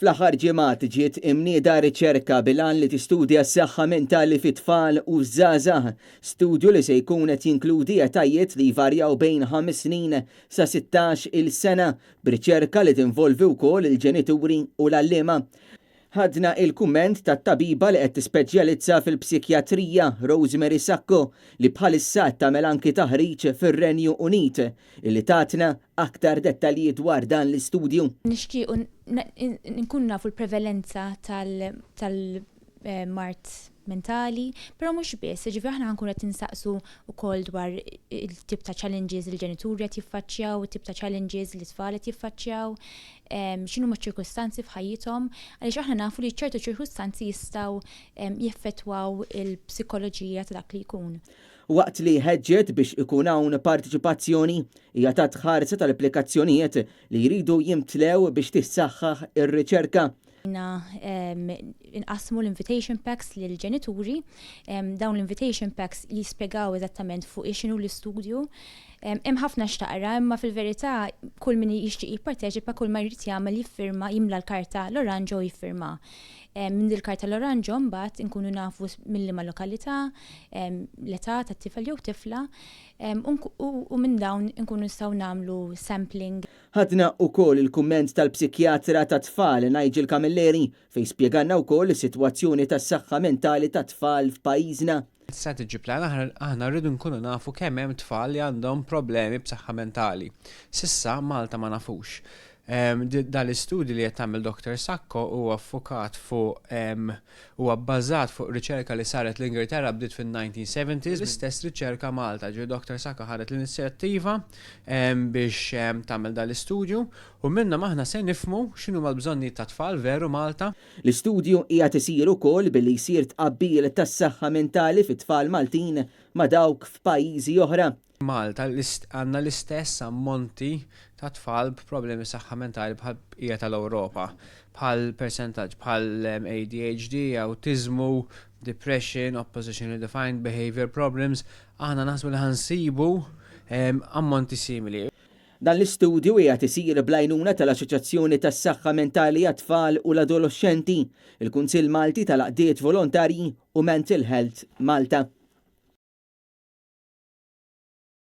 Fl-aħħar ġimgħat ġiet imnieda riċerka bil-għan li tistudja s-saħħa mentali fit-tfal u ż-żgħażagħ. Studju li se jkun qed jinkludi etajiet li jvarjaw bejn ħames snin sa 16-il sena, b'riċerka li tinvolvi wkoll il-ġenituri u l-għalliema. Ħadna il-kumment tat-tabiba li qed tispeċjalizza fil-psikjatrija, Rosemary Sacco, li bħalissa qed tagħmel anki taħriġ fir-Renju Unit, illi tatna aktar dettalji dwar dan l-istudju. Nixtiequ nkunu nafu l-prevalenza tal-mard mentali, però mhux biss, jiġifieri aħna ħa nkunu qed insaqsu wkoll dwar il-tip ta' challenges li l-ġenituri qed jiffaċċjaw, it-tip ta' challenges li t-tfal qed jiffaċċjaw, x'inhuma ċ-ċirkustanzi f'ħajjithom, għaliex aħna nafu li ċertu ċirkustanzi jistgħu jeffettwaw il-psikoloġija ta' dak li jkun. Waqt li ħeġġet biex ikun hawn partiċipazzjoni, hija tat ħarsa tal-applikazzjonijiet li jridu jimtlew biex tissaħħaħ ir-riċerka. Inqassmu l-invitation packs lill-ġenituri. Dawn l-invitation packs jispjegaw eżattament fuq x'inhu l-istudju. Hemm ħafna x'taqra, imma fil-verità kull min jixtieq jipparteċipa kull ma jrid jagħmel jiffirma, jimla l-karta l-oranġo u jiffirma. Minn dil-karta l-oranġo mbagħad inkunu nafu minn liema lokalità, l-età tat-tifel jew tifla, u minn dawn inkunu nistgħu nagħmlu sampling. Ħadna ukoll il-kumment tal-psikjatra tat-tfal Nigel Camilleri fejn spjegalna wkoll is-sitwazzjoni tas-saħħa mentali tat-tfal f'pajjiżna. Strategy plan aħna rridu nkunu nafu kemm hemm tfal li għandhom problemi b'saħħa mentali. S'issa Malta ma nafux. Dal-istudju li qed tagħmel Dr. Sacco huwa ffukat fuq huwa bbażat fuq riċerka li saret l-Ingilterra bdiet fin-1970s, l-istess riċerka Malta, ġifieri Dr. Sacco ħadet l-inizjattiva biex tagħmel dal-istudju u minnhom aħna se nifhmu x'inhuma l-bżonnijiet tat-tfal veru Malta. L-istudju qiegħed isir ukoll billi jsir tqabbil tas-saħħa mentali fit-tfal Maltin ma' dawk f'pajjiżi oħra. Malta għandna l-istess ammonti ta' tfal b'problemi saħħa mentali bħal bqija tal-Ewropa, bħal persentaġġ bħal ADHD, awtiżmu, depression, oppositionally defined behavior problems, aħna naħsbu li ħa nsibu ammonti simili. Dan l-istudju qiegħed isir bl-għajnuna tal-Assoċjazzjoni tas-Saħħa Mentali għat-Tfal u l-Adoloxxenti, il-Kunsill Malti tal-Għaqdiet Volontarji u Mental Health Malta.